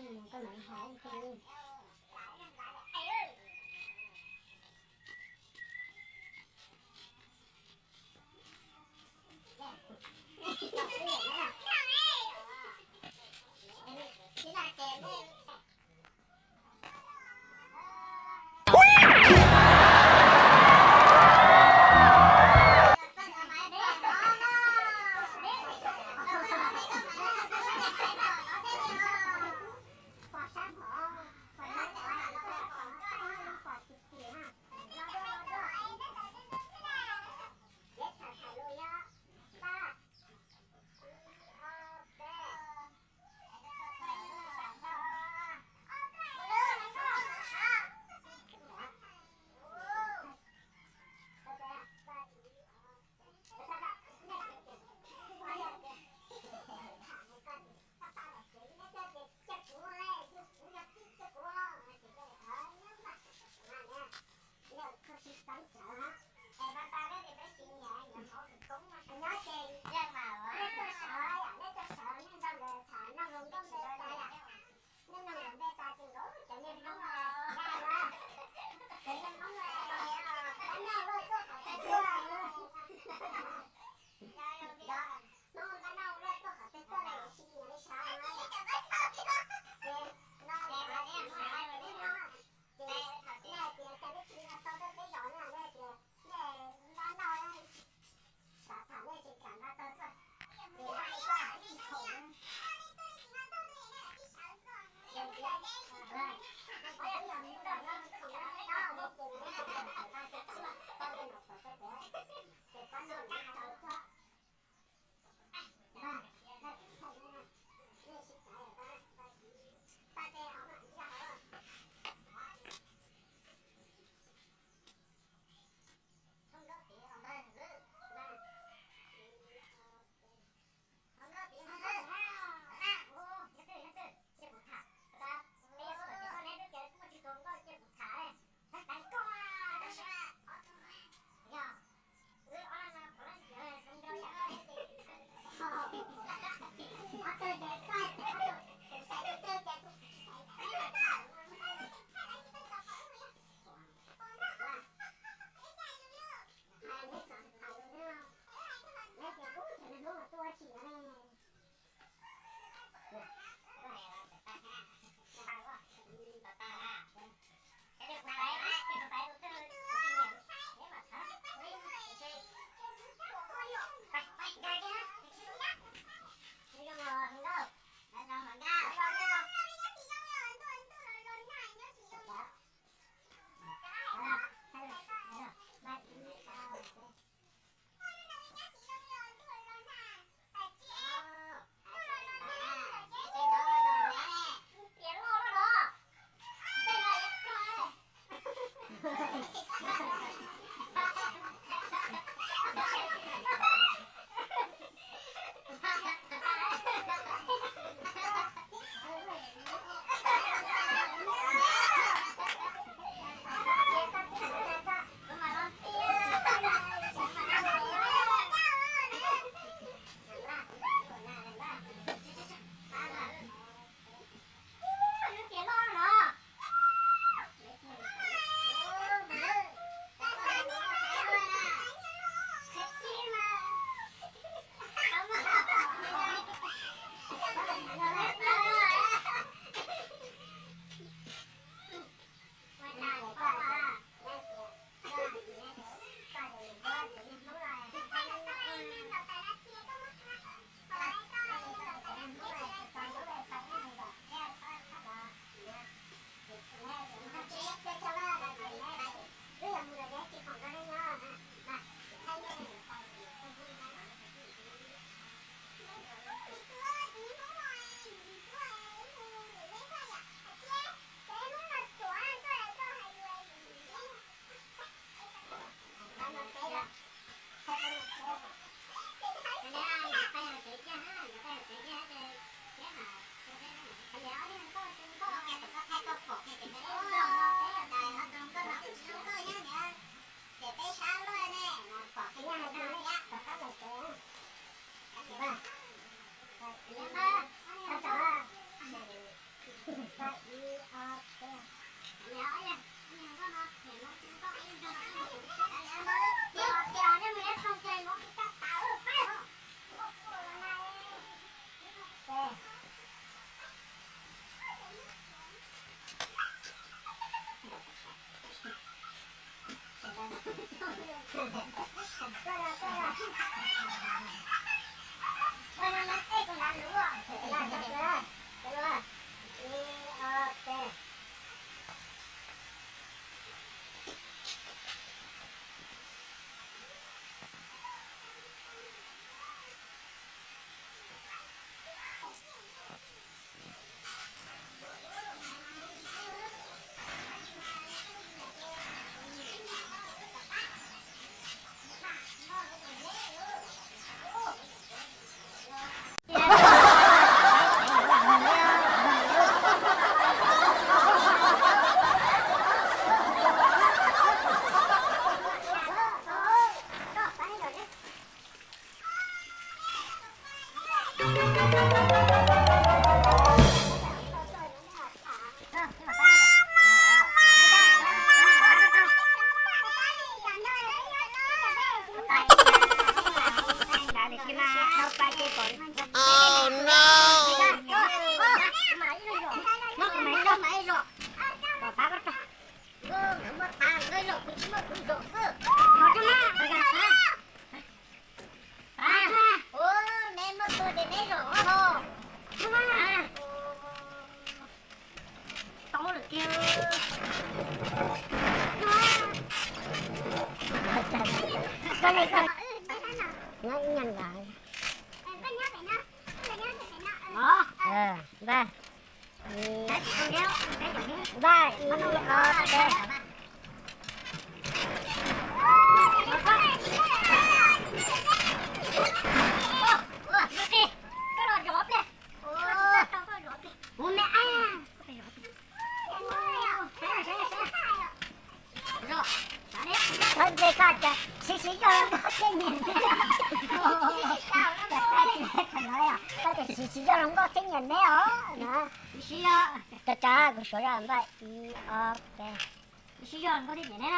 Ces thaum tij laug tias cov peb tsis nco tau rau peb zos no, peb tias Koj ces koj siv siv zog hluas nkauj thiab nyiam neb. Koj ces siv siv zog hluas nkauj thiab nyiam neb os. Siv zog, kuv suav zog npaj ib ob peb. Siv zog hluas nkauj thiab nyiam neb na.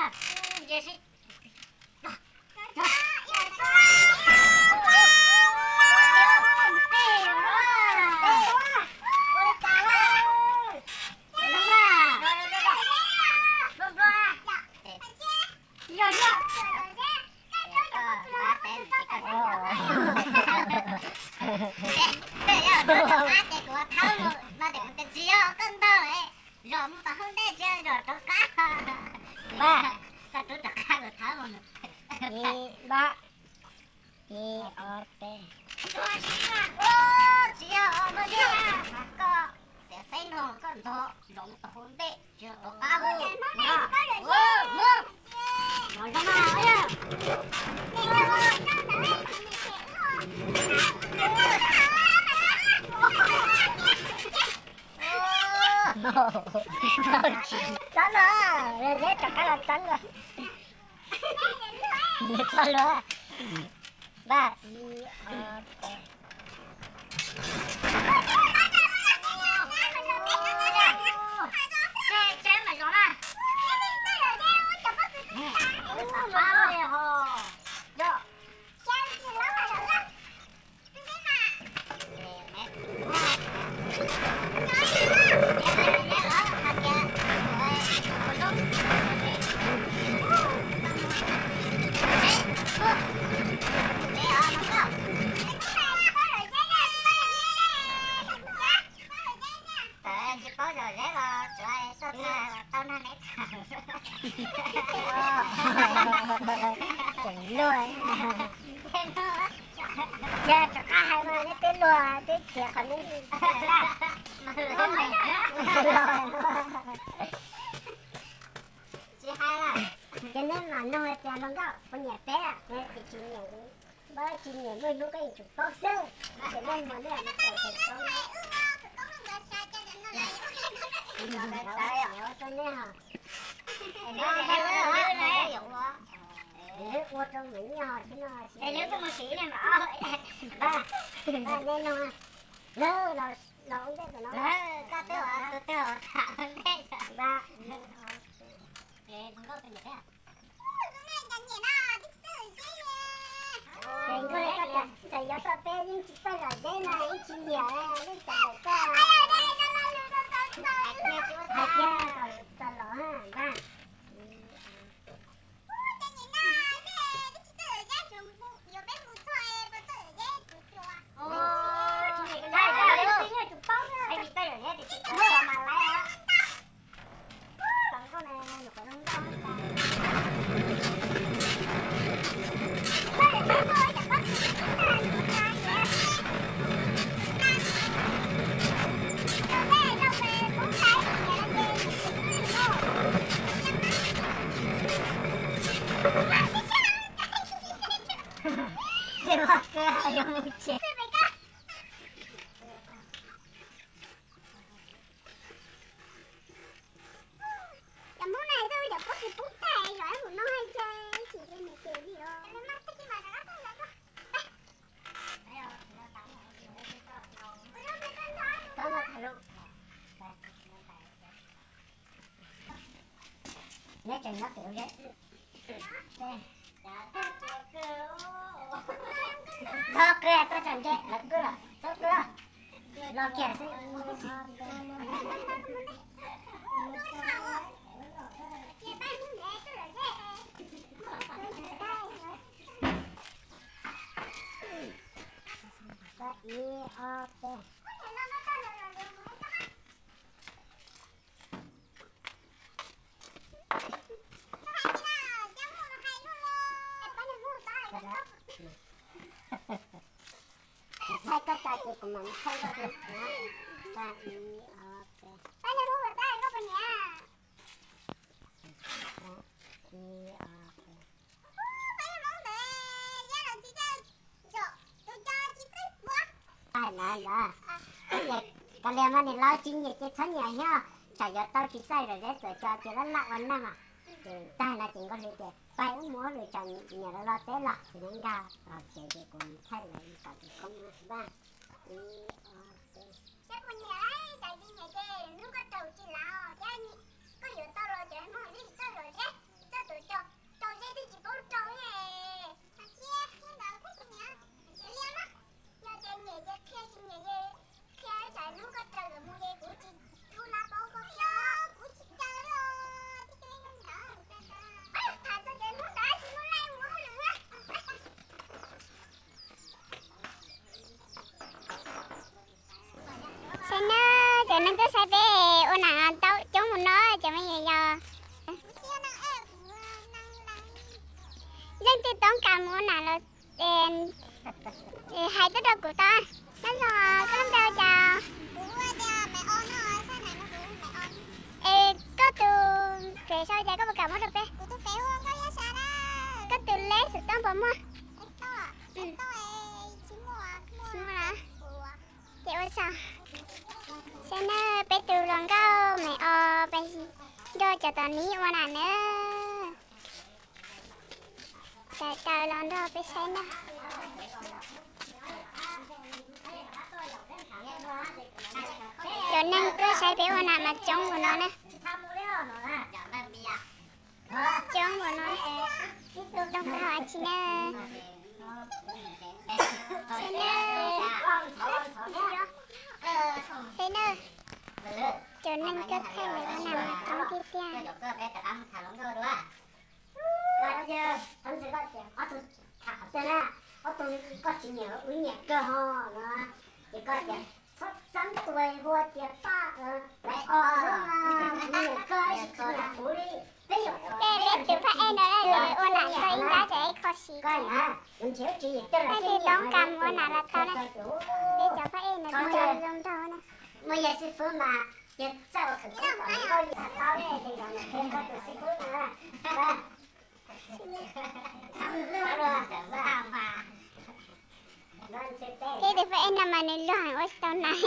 Zos mus tom hauv ntej tsis zos rov qab. Ib, ob, ib, ob, peb. Tsis yog, koj xiav xeeb no koj ntog zos mus tom hauv ntej tsis zos rov qab. Txhob luag, zeb rov qab los txhob luag. Txhob luag. Npaj ib, ob, peb. Tsis paub zom zeb los tsuav tau nag neb tham. Tseem luag. Yog rov qab hais mas neb twb luag twb txiav qhov neb. Tsis hais, ces neb mam nug tias hluas nkauj puas nyiam peb, neb tias tsis nyiam, npaj tsis nyiam muaj hnub koj yeej tsum paub xwb, ces neb muag neb los mus tau tsis paub. Ua rau neb os. Ua rau neb os, tsis no. Npaj, npaj neb nug, los ua ntej tus no. Koj twb ua tus twg tham ua ntej. Npaj. Ces nkauj li koj tias txawm yuav tau peb yeej tsis txawj zom zeb no yeej tsis nyiam, yeej tsis nyiam koj. Hais kiag kom txog los npaj. Cov Hmoob na, cov pub tsis pub tag, yog ib mus noj hais ntse, tsis ntshe nws ces li os. Neb tseem nyob tim ub zeb. Txhob qw, txhob tso ntse, lawv qw lawm, txhob qw. Los kiag xwb. Ok. Thaij koj tso ces kuv mam thaij koj. Ib, ob, peb. Ib, ob, peb. Koj liam mas niam laus tsis nyiam ces txhob nyiam thiab, tsam yuav tau tsis txawj zam zeb txawm tso ces laj laj ua neej mas. Ces tag no ces Nkauj Hli tias pab wb mus ua hauj lwm tsam niam laus los teb los ces nkag los tsev ces kuv thaij lawv kom tus koob vaj. Ib, ob, peb. Saib puas nyiam, tsam tsis nyiam ces hnub koj raug tsis laus thiab, koj yuav tau los ces hmo nej tsis txawj zam zeb, tsis txawj tuav cos, rau zeb twb tsis paub rau ne. Hais tias qhia ntawd thiab tsis nyiam, tsis liam na. Yog tias nyiam ces qhia, tsis nyiam ces qhia, tsam hnub koj raug lawm mus ces kuv tsis tu lab paub koj thiab, kuv tsis caw los. Tham txog ces hnub ntawd tsis muaj laj mus hauj lwm. Saib nawb, cov neeg tuaj saib peb ua nam tau coob mus no, cov me nyuam yaus. Leej twg toob kas mus ua nam los hais tuaj rau kuv tau. Nyob zoo, koj lub npe hu cas? Es koj tus fev sau cas koj puas kam muab rau peb? Koj tus leb xov tooj puas muaj? Tsis muaj. Ces ua tsaug. Saib nawb, peb tus hluas nkauj me o, peb nrog cov tom nib ua nam nawb. Sawv daws los nrog peb saib nawb. Cov neeg tuaj saib peb ua nam mas coob ua no na. Coob ua no, coob tag tsis na. Saib nawb, cov neeg tuaj thaij lawv ua nam mas coob tiag tiag. Ob tug tham qhov twg na, ob tug koj tsis nyiam wb nyiam kawg ho no, ces koj tias txhob txeeb tua hu tias paj, lawv o, kuv nyiam koj tsis nyiam kuv li. Tej peb tus phab ej no lawv ua nam txog ib nrab ces ib qho siv. Tej toob kas ua nam los tau na. Peb cov phab ej no zoo nraug na. Peb tus phab ej no mas nws luag heev ua tsis tau nas.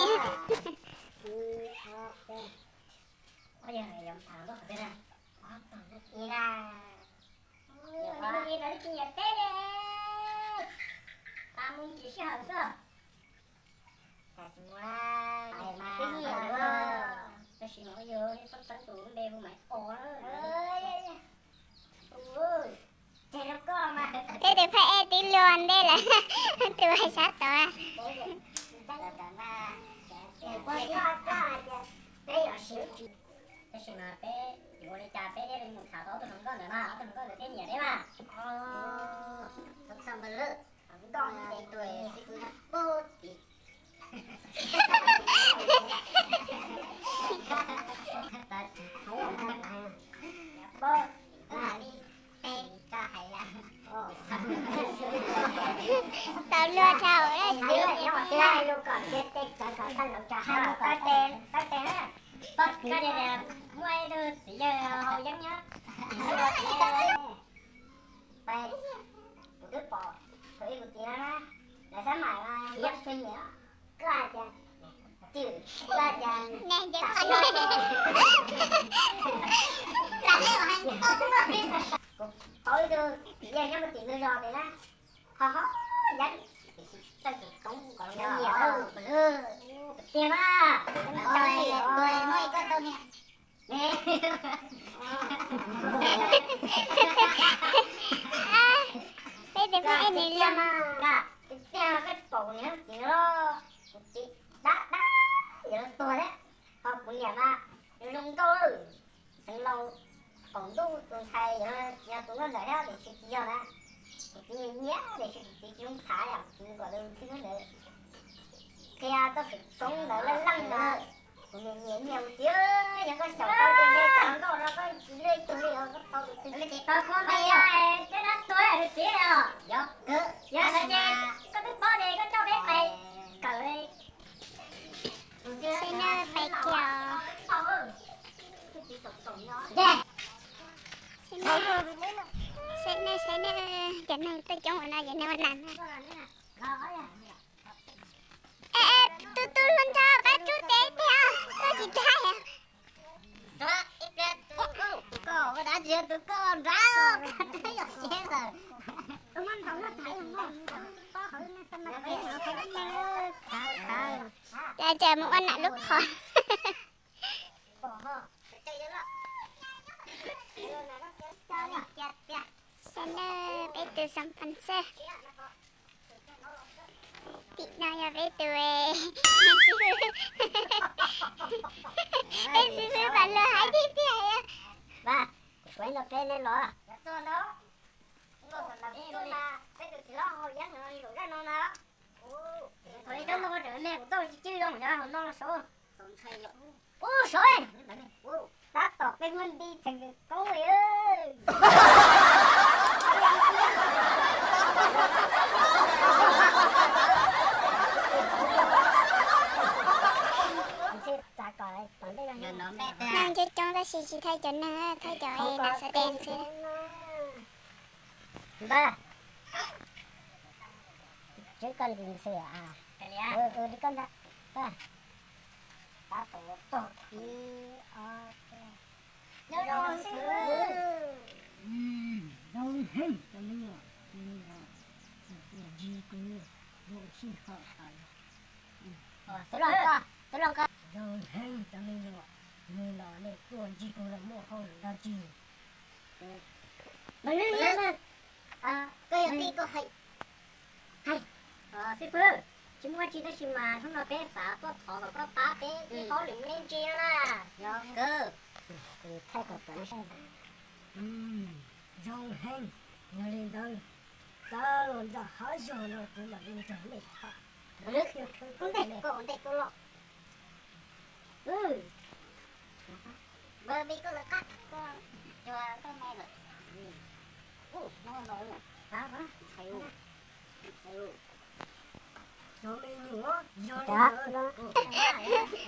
Tab sis mas, tab sis mas yog nej txhob txeeb tus lub npe hu Maiv Os. Peb tus phab ej tib luag ntej lawm, tus hais sab tod. Tab sis mas peb yuav ua li cas peb thiaj li mus tham tau ob tug hluas nkauj ntawd mas, ob tug hluas nkauj ntawd thiaj nyiam peb mas. Tau luag dhau. Muaj ib tug txiv yawg Hau Yeeb nyob. Kuv twb pom, kuv ib kuv txiv na, lawv sab mam yog tshuav nyiam, koj hais tias, twm, koj hais tias, kuv paub ib tug txiv yawg nyob mus tim ntug zos ntawd na, ho ho yeeb, tiam sis txawj tus koob kom nyiam, tiag mas. Peb tus phab ej nws tiag mas, tiag mas koj paum niam txiv los, kuv txiv dab dab yuav tuag thiab, ho kuv niam mas zoo nkauj, xeev laus, qaum ntuj tus ntxhais yog tus nkauj ntxawm thiab tiam sis tsis yog na. Kuv txiv nyiam tiam sis kuv txiv tsis zoo thav, kuv txiv kom lawv txhib ntawd. Qhia txoj koob ntawd leej leej ntawd. Kuv nyiam nyiam nyiam tiag, yog koj xyaum tau tias nyiam tau nkauj no koj tsis hlub ib tug li os, koj tau tus twg li ces tau koj ntawd, tej dab tuag tiag os. Yog kawg, yog ces koj twb paub ces koj coj peb pais kawm li. Seb nej pais kiag. Seb nej, seb nej, cov neeg tuaj coob ua no, cov neeg ua nas na. Tus, tus hluas nraug pab rub tes tiag, koj tsis tau. Tus koj, tus koj nrab, yog siab lawm. Cas cas mus ua nam lub qhov. Sawv daws, peb tus xeem Paj Xaj. Tim no yog peb tus, peb xib fwb, peb xib fwb Vam Luag hais tiag tiag. Vam, kuv suav no peb neb los. Thaum ub cov no tseem me kuv tuaj tsis cwj zoo, yog hauv no los saud. Ub, saud, tab tom peb muab nti tseem koob li. Neeg coob coob tab sis tsis thaij cov neeg, thaij cov nas xav tes xwb. Npawg, tseeb koj li ntxwg a? Li koj ntag. Tab tom tog ib ob peb. Zoo heev cov me nyuam, tus ntsis kuv zoo sij hawm tas. Xub Looj, Xub Looj, zoo heev cov me nyuam, nws los nej tuaj ncig kuv los muaj hauj lwm dab tsi? Mas lwm, koj yog tij koj hais. Hais, xib fwb, tsis muaj dab tsi tab sis mas hnub no peb xav tuaj thov kom koj pab peb ib hauj lwm me ntsis no na. Yog kawg, kuv thaij kom tau. Zoo heev, yog li ntawd, kav los nram hav zoov no kuv mam li nrog nej tham. Ntej koj ua ntej tuaj los. Npawg, vim koj lawv qab, koj cua koj me lawm. Cov me nyuam, yog li ntawd,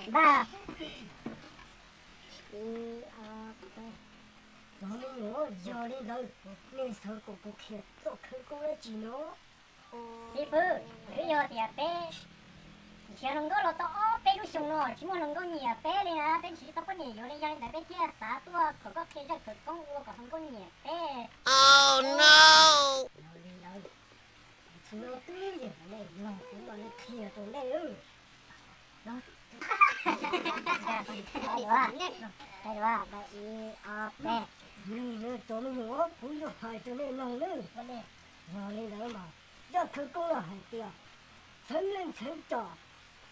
npawg, cov me nyuam, yog li ntawd, nej xav kom kuv qhia txoj khawv koob dab tsi no? Xib fwb, twb yog tias peb nrhiav hluas nkauj los tau ob peb lub xyoo no tsis muaj hluas nkauj nyiam peb li na, peb nrhiav tsis tau poj niam yuav li, yog li ntawd peb thiaj xav tuaj kom koj qhia zaj khawv koob ua kom hluas nkauj nyiam peb. Yog li ntawd, txhua tus yeej nej mloog kuv mam li qhia rau nej. Ib ob peb. Cov me nyuam, kuv yuav hais rau nej mloog nawb. Yog li ntawd mas zaj khawv koob no hais tias, txheeb leej txheeb tos,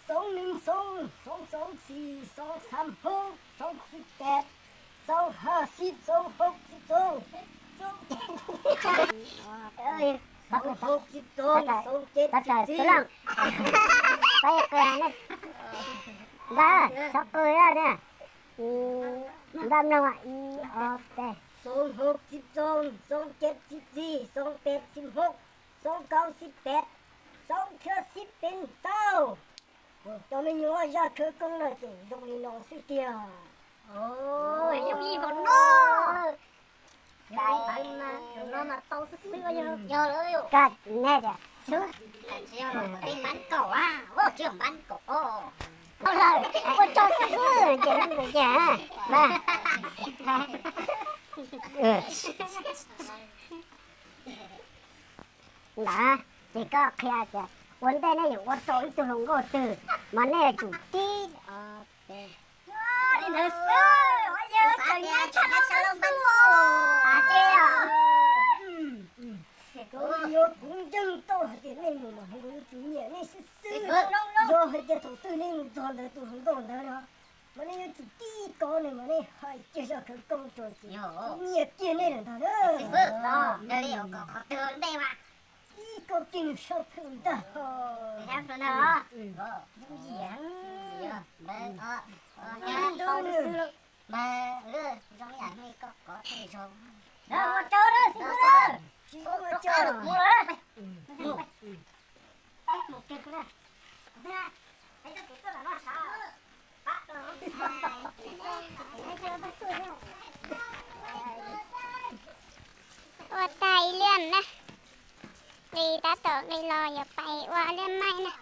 xoo neeg xoo, xoo xoo xis, xoo xaam hub, xoo xib peb, xoo hab xib, xoo hob xib xob, xoo hob xib xob, xoo ceb xib xis. Ntawd, txhob qw ne, npaj mloog, ib ob peb. Xoo hob xib xob, xoo ceb xib xis, xoo peb xib hob, xoo kaub xib peb, xoo xya xib peb ntau. Cov me nyuam, zaj khawv koob no ces zoo li no xwb tiag. Yooj yim npaum no. Ntawd mas, no mas tau xwb xwb yog. Yog lawm, koj ne tias xwb. Tsis yog peb npab kaum a, ua tsis yog npab kaum os. Tau lawm, ua tau xwb xwb ces, ces, ntawd ces koj qhia tias ua ntej nej yuav ua tau ib tug hluas nkauj twg mas nej yuav tsum tib. Li ntawd xwb, ua yawg tseem nyob tshaj lub xub. Kuv ntseeg tau hais tias nej mus mas hluas nkauj yuav tsum nyiam nej xwb xwb. Yog hais tias thaum twg nej mus txog ntawd tus hluas nkauj ntawd no, mas nej yuav tsum tib kob nws mas nej hais kiag zaj khawv koob rau ces nyiam kiag nej lawm ntag na. Xib fwb, qhov twg ntej mas? Ib koj kiag nws sab plhu ntag. Sab plhu ntag. Ntawd, ntawd, zoo yam li koj kov tej zoo. Ua rau na, tsis ua rau. Mus lawm. Ua tag ib liam na, nqis tab tom nqis los yuav pais ua liam maim na.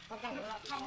Tuaj los thiab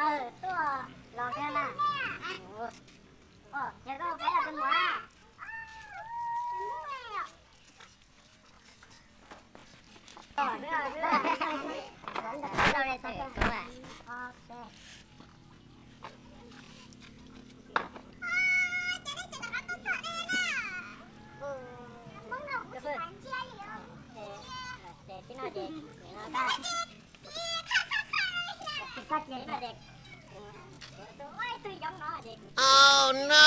na. Ces koj peb los tus muam. Oh no!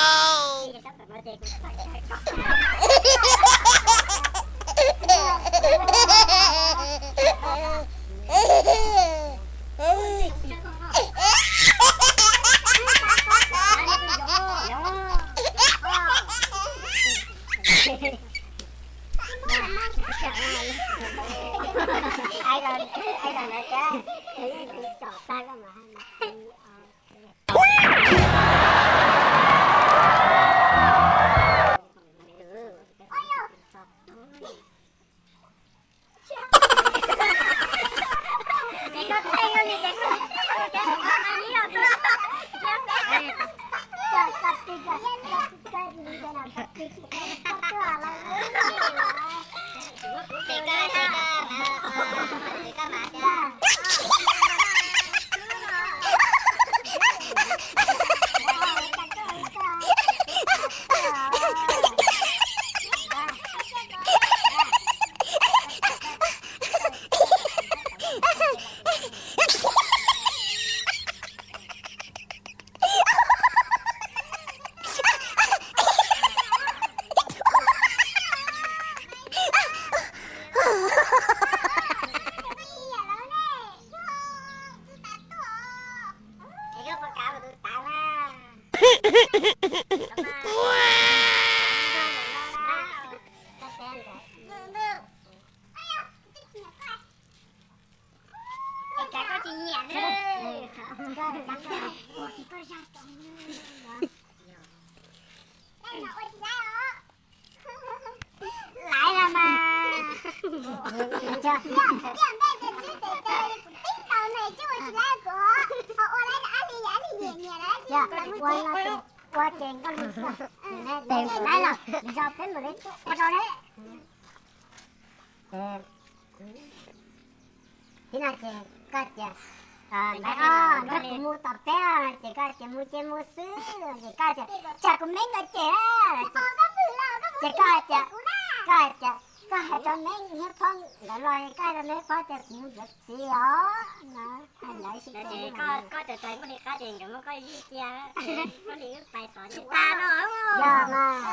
Ua Ua ces nkauj li xwb. Tes lawm, zoo peb mus li ua rau ne. Ces no ces koj tias, npawg, nrog kuv mus tom teb, ces koj tias mus ces mus xwb, ces koj tias tsam kuv me nkawd cem, ces koj tias, koj tias koj hais rau me Hnub Phob nkawd los, koj hais rau me Hnub Phob tias kuv mus yuav txiv os no. Hais ntawd, koj tus tais Nkauj Li qab ces nkawd muab koj zij cia, Nkauj Li wb pais tod tsis tas no. Yog mas.